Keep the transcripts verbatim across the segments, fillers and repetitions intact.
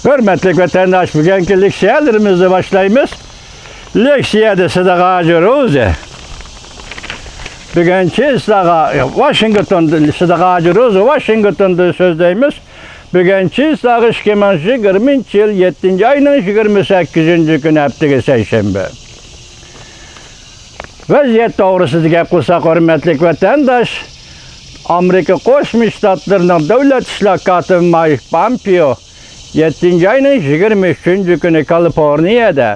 ھۆرمەتلىك ۋەتەنداش، بۈگۈنكى لېكسىيەلىرىمىزنى باشلايمىز. لېكسىيەدە سىدىغاجى روزى. بۈگۈنچى سىدىغا، ۋاشىنگتوندا، سىدىغاجى روزى ۋاشىنگتوندا سۆزلەيمىز. بۈگۈنچى سىدىغا ئىككى مىڭ يىگىرمىنچى يىل يەتتىنچى ئاينىڭ يىگىرمە سەككىزىنچى كۈنى، ھەپتىگە سەيشەنبە. ۋەزىيەت توغرىسىدا گەپ قىلساق، ھۆرمەتلىك ۋەتەنداش، ئامېرىكا قوشما شتاتلىرىنىڭ دۆلەت ئىشلار كاتىپى مايك پامپېئو يەتتىنچى ئاينىڭ يىگىرمە ئۈچىنچى كۈنى كالىفورنىيەدە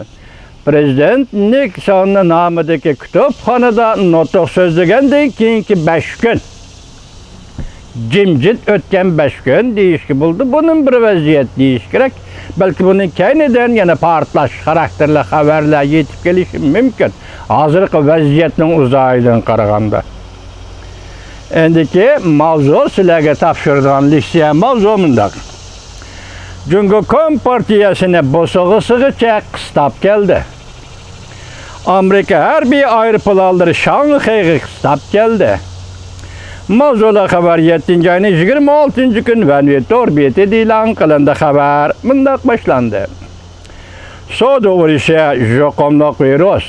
پرېزىدېنت نىكسون نامىدىكى كۇتۇپخانىدا نۇتۇق سۆزلىگەندىن كېيىنكى بەش كۈن، جىمجىت ئۆتكەن بەش كۈن دېيىشكە بولىدۇ. بۇنىمۇ بىر ۋەزىيەت دېيىش كېرەك. بەلكى بۇنىڭ كەينىدىن يەنە پارتلاش خاراكتېرلىك خەۋەرلەر يېتىپ كېلىشى مۇمكىن، ھازىرقى ۋەزىيەتنىڭ ئۇزايىدىن قارىغاندا. ئەندىكى ماۋزۇ، سىلەرگە تاپشۇرىدىغان لېكسىيە ماۋزۇ مۇنداق. جۇڭگو كومپارتىيەسىنى بوسۇغىسىغىچە قىستاپ كەلدى. ئامېرىكا ھەربىي ئايروپىلانلىرى شاڭخەيگە قىستاپ كەلدى. ماۋزۇلۇق خەۋەر يەتتىنچى ئاينىڭ يىگىرمە ئالتىنچى كۈنى ۋەنۋى تور بېتىدە ئېلان قىلىندى. خەۋەر مۇنداق باشلاندى. سودا ئۇرۇشى، يۇقۇملۇق ۋىرۇس،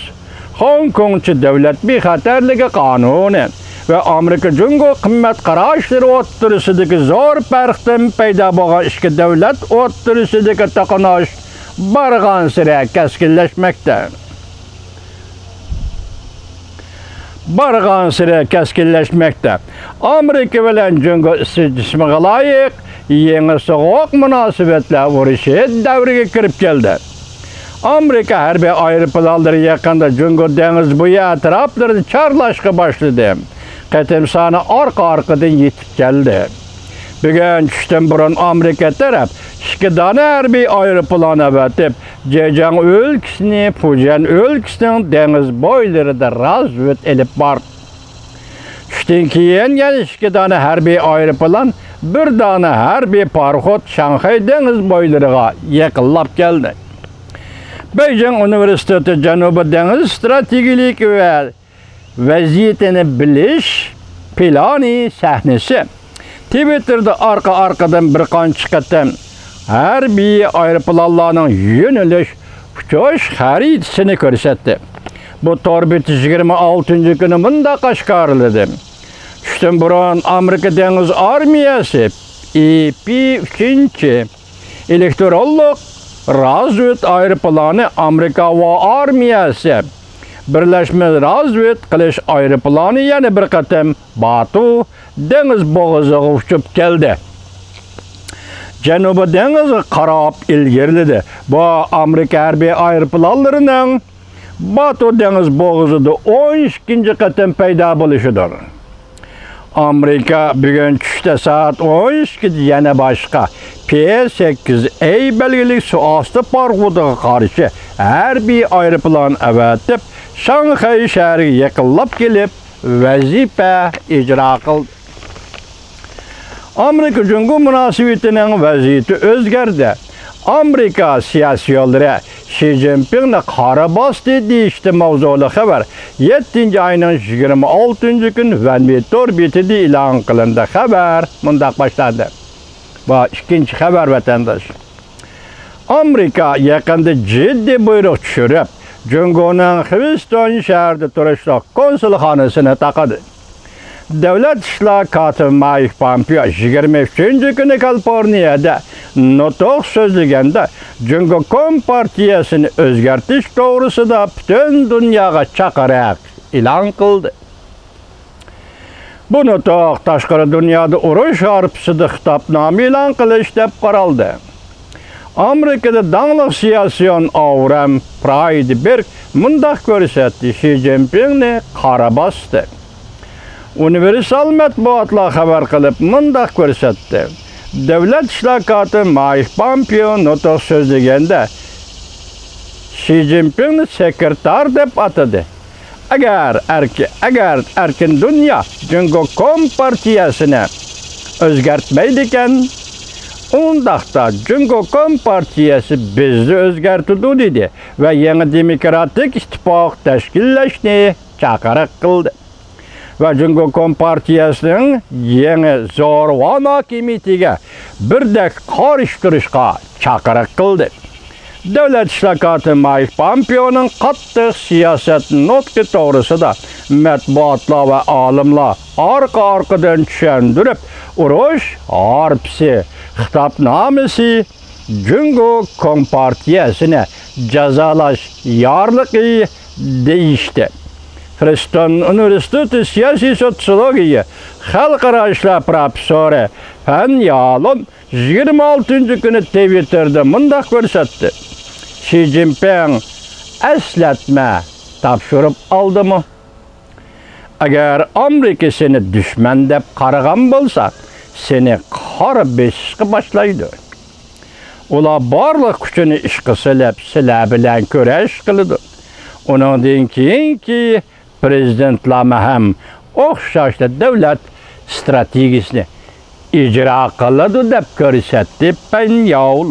خوڭكوڭچە دۆلەت بىخەتەرلىكى قانۇنى ۋە ئامېرىكا جۇڭگو قىممەت قاراشلىرى ئوتتۇرىسىدىكى زور پەرقتىن پەيدا بولغان ئىككى دۆلەت ئوتتۇرىسىدىكى توقۇنۇش بارغانسېرى كەسكىنلەشمەكتە. بارغانسېرى كەسكىنلەشمەكتە. ئامېرىكا بىلەن جۇڭگو ئىسمىغا لايىق يېڭى سوغۇق مۇناسىۋەتلەر ئۇرۇشى دەۋرىگە كىرىپ كەلدى. ئامېرىكا ھەربىي ئايروپىلانلىرى يېقىندا جۇڭگو دېڭىز بويى ئەتراپلىرىدا چارلاشقا باشلىدى. قېتىم سانى ئارقا-ئارقىدىن يېتىپ كەلدى. بۈگۈن چۈشتىن بۇرۇن ئامېرىكا تەرەپ ئىككى دانە ھەربىي ئايروپىلان ئەۋەتىپ، جېجياڭ ئۆلكىسىنى، فۇجيەن ئۆلكىسىنىڭ دېڭىز بويلىرىدا رازۋېد ئېلىپ باردى. چۈشتىن كېيىن يەنە ئىككى دانە ھەربىي ئايروپىلان، بىر دانە ھەربىي پاروخود شاڭخەي دېڭىز بويلىرىغا يېقىنلاپ كەلدى. بېيجىڭ ئۇنىۋېرسىتېتى جەنۇبىي دېڭىز ئىستراتېگىيەلىك ۋە ۋەزىيىتىنى بىلىش پىلانى سەھنىسى تىۋىتتېردا ئارقا-ئارقىدىن بىر قانچە قېتىم ھەربىي ئايروپىلانلارنىڭ يۆنىلىش، ئۇچۇش خەرىتىسىنى كۆرسەتتى. بۇ تور بېتى يىگىرمە ئالتىنچى كۈنى مۇنداق ئاشكارىلىدى. چۈشتىن بۇرۇن ئامېرىكا دېڭىز ئارمىيەسى، ئېي پى ئۈچىنچى ئېلېكترونلۇق رازۋېد ئايروپىلانى، ئامېرىكا ھاۋا ئارمىيەسى بىرلەشمە رازۋېد قىلىش ئايروپىلانى يەنە بىر قېتىم باتۇ دېڭىز بوغۇزىغا ئۇچۇپ كەلدى. جەنۇبىي دېڭىزغا قاراپ ئىلگىرىلىدى. بۇ ئامېرىكا ھەربىي ئايروپىلانلىرىنىڭ باتۇ دېڭىز بوغۇزىدا ئون ئىككىنچى قېتىم پەيدا بولۇشىدۇر. ئامېرىكا بۈگۈن چۈشتە سائەت ئون ئىككىدە يەنە باشقا پى سەككىز ئەي بەلگىلىك سۇ ئاستى پاروخودىغا قارشى ھەربىي ئايروپىلان ئەۋەتىپ، شاڭخەي شەھىرىگە يېقىنلاپ كېلىپ، ۋەزىپە ئىجرا قىلدى. ئامېرىكا جۇڭگو مۇناسىۋىتىنىڭ ۋەزىيىتى ئۆزگەردى. ئامېرىكا سىياسىيونلىرى شى جىنپىڭنى قارا باستى دېيىشتى ماۋزۇلۇق خەۋەر يەتتىنچى ئاينىڭ يىگىرمە ئالتىنچى كۈنى ۋەنۋى تور بېتىدە ئېلان قىلىندى. خەۋەر مۇنداق باشلاندى. بۇ ئىككىنچى خەۋەر، ۋەتەنداش. ئامېرىكا يېقىندا جىددىي بۇيرۇق چۈشۈرۈپ، جۇڭگونىڭ خىۋىستون شەھىرىدە تۇرۇشلۇق كونسۇلخانىسىنى تاقىدى. دۆلەت ئىشلار كاتىپى مايك پامپېئو يىگىرمە ئۈچىنچى كۈنى كالىفورنىيەدە نۇتۇق سۆزلىگەندە، جۇڭگو كومپارتىيەسىنى ئۆزگەرتىش توغرىسىدا پۈتۈن دۇنياغا چاقىرىق ئېلان قىلدى. بۇ نۇتۇق تاشقىرى دۇنيادا ئۇرۇش ھارپىسىدا خىتابنامە ئېلان قىلىش دەپ قارالدى. ئامېرىكىدا داڭلىق سىياسىيون ئاۋرام فرايدبېرگ مۇنداق كۆرسەتتى، شى جىنپىڭنى قارا باستى. ئۇنىۋېرسال مەتبۇئاتلار خەۋەر قىلىپ مۇنداق كۆرسەتتى، دۆلەت ئىشلار كاتىپى مايك پامپېئو نۇتۇق سۆزلىگەندە، شى جىنپىڭنى سېكرېتار دەپ ئاتىدى. ئەگەر ئەركى-، ئەگەر ئەركىن دۇنيا جۇڭگو كومپارتىيەسىنى ئۆزگەرتمەيدىكەن، ئۇنداقتا جۇڭگو كومپارتىيەسى بىزنى ئۆزگەرتىدۇ، دېدى ۋە يېڭى دېموكراتىك ئىتتىپاق تەشكىللەشنى چاقىرىق قىلدى. ۋە جۇڭگو كومپارتىيەسىنىڭ يېڭى زورۋان ھاكىمىيىتىگە بىردەك قارشى تۇرۇشقا چاقىرىق قىلدى. دۆلەت ئىشلار كاتىپى مايك پامپېئونىڭ قاتتىق سىياسەت نۇتقى توغرىسىدا مەتبۇئاتلار ۋە ئالىملار ئارقا-ئارقىدىن چۈشەندۈرۈپ، ئۇرۇش ھارپىسى خىتابنامىسى جۇڭگو كومپارتىيەسىنى جازالاش يارلىقى دېيىشتى. پرېستون ئۇنىۋېرسىتېتى سىياسىي سوتسىيولوگىيە خەلقئارا ئىشلار پروفېسسورى فەن يالۇن يىگىرمە ئالتىنچى كۈنى تىۋىتتېردا مۇنداق كۆرسەتتى: شى جىنپىڭ ئەسلەتمە تاپشۇرۇپ ئالدىمۇ؟ ئەگەر ئامېرىكا سېنى دۈشمەن دەپ قارىغان بولسا، سېنى قارا بېسىشقا باشلايدۇ. ئۇلار بارلىق كۈچىنى ئىشقا سېلىپ، سىلەر بىلەن كۈرەش قىلىدۇ. ئۇنىڭدىن كېيىنكى پرېزىدېنتلارمۇ ھەم ئوخشاشلا دۆلەت ئىستراتېگىيىسىنى ئىجرا قىلىدۇ، دەپ كۆرسەتتى پەن ياۋۇل.